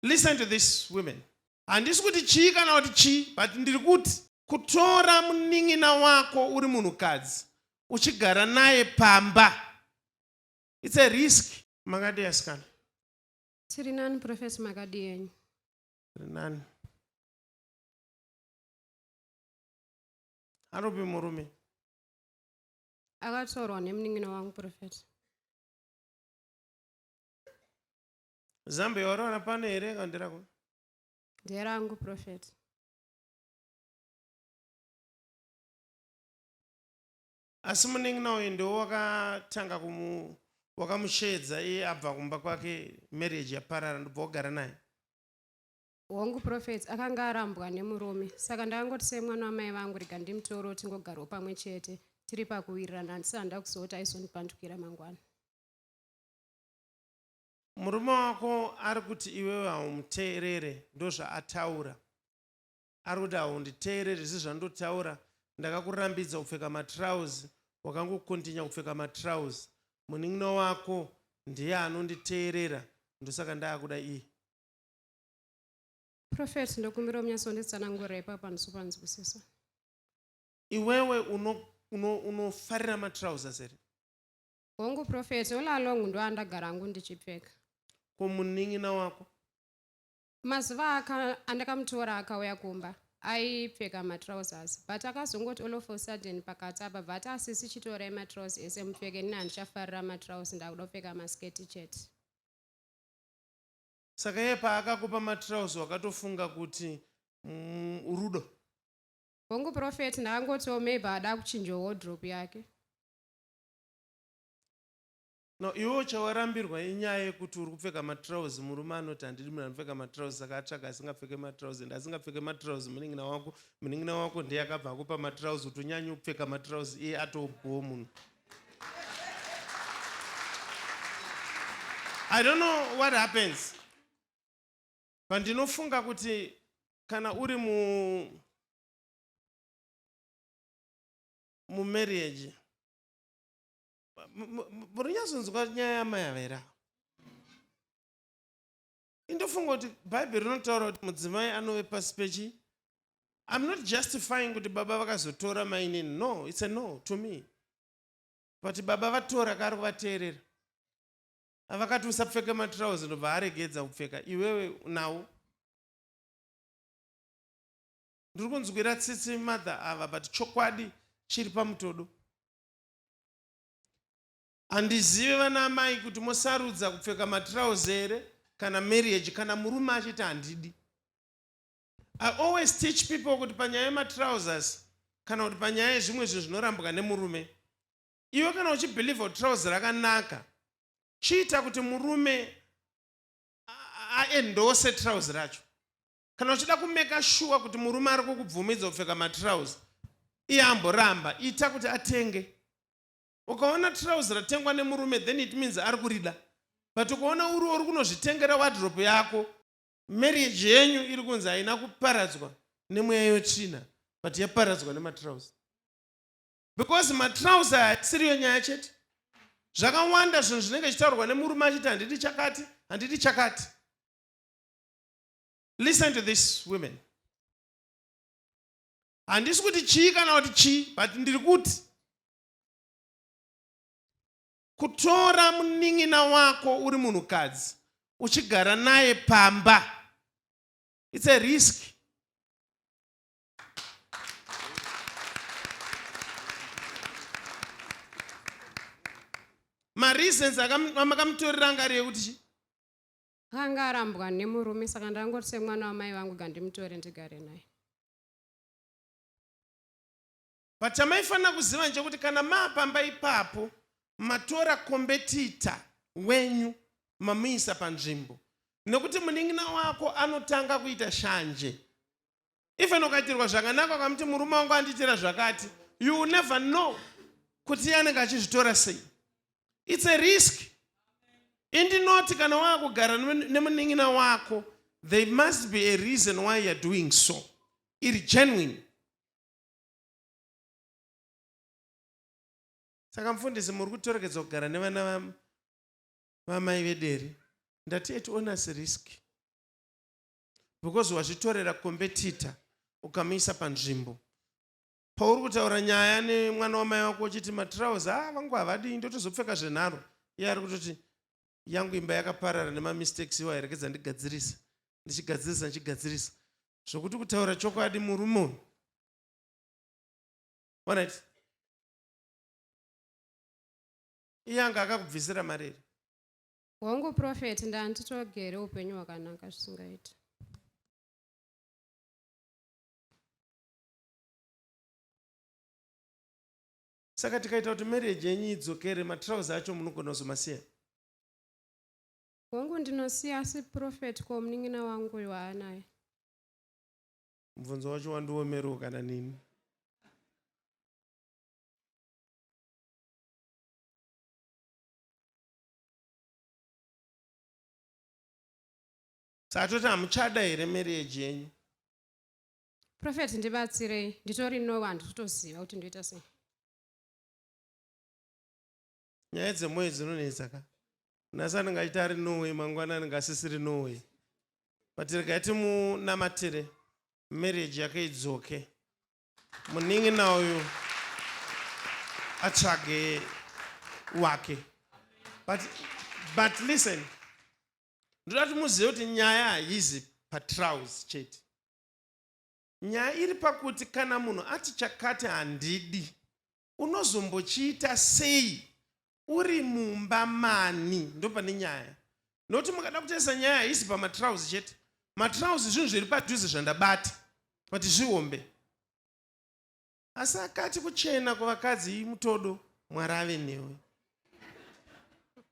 Listen to this women. Handisi kuti chii kana kuti chii but ndiri kuti kutora munin'ina wako uri munhukadzi uchigara naye pamba it's a risk. Makadii asikana? Tiri nani Prophet makadii henyu? Tiri nani. Aropi murume? Akatorwa nemunin'ina wangu Prophet. Zambia wariwana pano here kana nderako? Nderangu Prophet. Asi munin'ina uyu ndiwo wakatanga kumu wakamusheedza iye abva kumba kwake marriage yaparara ndobva wagara naye. Hongu Prophet akanga arambwa nemurume saka ndakangoti semwana wamai vangu rega ndimutoro tingogarwo pamwe chete tiri pakuwirirana handisi handa kuzoti aizondipandukira mangwana. Murume wako ari kuti iwewe haumuteerere ndozvaataura. Ari kuti haunditeerere sezvandotaura ndakakurambidza kupfeka matrouse wakangokontinya kupfeka matrouse. Munin'ina wako ndiye anonditeerera ndosaka ndaakuda iye. Prophet ndokumbira munyatsonditsanangurira ipapo handisi kupanzwisisa. Iwewe unofarira uno, uno matrousers here? Hongu prophet, all along ndoandagara hangu ndichipfeka. Ko munin'ina wako? Mazuva aka andakamutora akauya kumba aipfeka matrousers but akazongoti all of a sudden pakati apa bva ati asisi chitorai matrouse ese mupfeke nini handichafarira matrouse ndakuda kupfeka masketi chete. Saka iye paakakupa matrouse wakatofunga kuti mm, rudo? Hongu prophet, ndakangotiwo maybe ada kuchinjawo wardrobe yake. No, iwewo chawarambirwa inyaya yekuti uri kupfeka matrouse murume anoti handidi munhu anopfeka matrouse saka atsvaga asingapfeke matrouse and asingapfeke matrouse munin'ina wako munin'ina wako ndiye akabva akupa matrouse kuti unyanye kupfeka matrouse iye atobhoo munhu I don't know what happens but ndinofunga kuti kana uri mu mumarriage Murinyatsonzwa nyaya yamai ava here ava? Indofunga kuti bhaibheri rinotaura kuti mudzimai anove pasi pechi. I'm not justifying kuti baba vakazotora mainini. No, it's a no to me. But baba vatora kari kuvateerera. Avakati usapfeke matrouse ndobva aregedza kupfeka. Iwewe nawo. Ndiri kunzwira tsitsi mother ava but chokwadi chiri pamutodo. Handizive vana amai kuti mosarudza kupfeka matrouse here kana marriage kana murume achiti handidi. I always teach people kuti panyaya yematrousers kana kuti panyaya yezvimwe zvinhu zvinorambwa nemurume iwe kana uchibhilivha kuti trouse rakanaka chiita kuti murume aendose trouse racho Kana uchida kumeka shuwa kuti murume ari kukubvumidza kupfeka matirauzi iye amboramba, ita kuti atenge. Ukaona tirauzi ratengwa nemurume then it means ari kurida. But ukaona uri uri kunozvitengera wardrobe yako, marriage yenyu iri kunzi haina kuparadzwa nemweya yotsvina but yaparadzwa nematirauzi. Because matirauzi aya haisiriyo nyaya chete. Zvakawanda zvinhu zvinenge zvichitaurwa nemurume achiti handidi chakati, handidi chakati. Listen to this women. Handisi kuti chii kana kuti chii but ndiri kuti kutora munin'ina wako uri munhukadzi uchigara naye pamba it's a risk. Mareasons amakamutorera anga ari ekuti chii? Akanga arambwa nemurume saka ndangoti semwana wamai vangu gandimutore ndigare naye. But chamaifanira kuziva ndechekuti kana maapamba ipapo matora kombetita wenyu mamuisa panzvimbo nekuti munin'ina wako anotanga kuita shanje even ukaitirwa zvakanaka ukamuti murume wangu andiitira zvakati you will never know kuti iye anenge achizvitora sei it's a risk indinoti kana waakugara nemunin'ina wako there must be a reason why youare doing so iri genuine saka mufundisi muri kutorekedza kugara nevana vamai vedere ndati at owners risk. Because wazvitorera competitor ukamuisa panzvimbo. Pauri kutaura nyaya nemwana wamai wako uchiti matrouse ah vangu havadii ndotozopfeka zvenharo. Iye ari kutoti yangu imba yakaparara nemamistakes iwayo rekedza ndigadzirisa. Ndichigadzirisa ndichigadzirisa. Zvokuti kutaura chokwadi murume uyu. Alright. Iye anga akakubvisira mari here? Hongu prophet ndanditogere upenyu hwakanaka zvisingaiti. Saka tikaita kuti marriage yenyu idzokere matrouse acho munogona kuzomasiya? Hongu ndinosiya asi prophet ko munin'ina wangu uyu waanaye. Mubvunzo wacho wandiomerawo kana neni. Saka toti hamuchada here marriage yenyu? Prophet ndibatsirei nditori no handitoziva kuti ndoita sei. Nyaya dzemwoyo dzinonetsa ka. Nhasi anenge achiti ari Norway mangwana anenge asisiri Norway. But regai timunamatire marriage yake idzoke. Munin'ina uyu atsvage wake. But, but listen, ndoda kuti muzive kuti nyaya haizi patrouse chete. Nyaya iri pakuti kana munhu ati chakati handidi, unozombochiita sei uri mumba mani? Ndopane nyaya. Nokuti mukada kutarisa nyaya haisi pamatrouse chete. Matrouse zvinhu zviri padhuze zvandabata, but zvihombe. Asi akati kuchena kuvakadzi mutodo, Mwari ave newe.